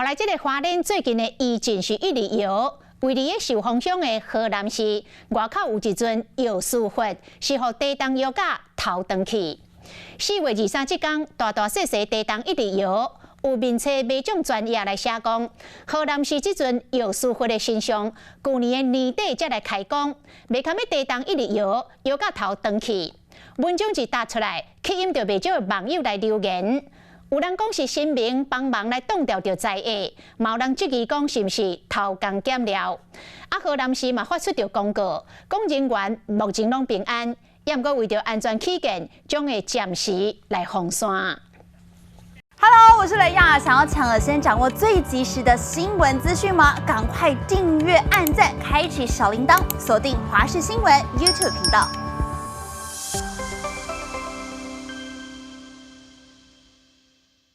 來這个花蓮最近的余震是一直搖，位佇咧壽豐鄉的河南寺外口有一尊藥師佛，是予地動搖甲頭斷去。4月23這工，大大細細地動一直搖，有面冊民眾專頁來寫講，河南寺這尊藥師佛的神像，舊年的年底才來開工，袂堪欲地動一直搖，搖甲頭斷去。文章一貼出來，吸引著袂少的網友來留言。有人講是神明幫忙來擋牢著災厄，嘛有人質疑講是毋是偷工減料。啊，河南寺嘛發出著公告，講人員目前攏平安，也毋過為著安全起見，將會暫時來封山。 Hello，我是雷亞，想要搶先掌握最及時的新聞資訊嗎？趕快訂閱、按讚、開啟小鈴鐺，鎖定華視新聞 YouTube 頻道。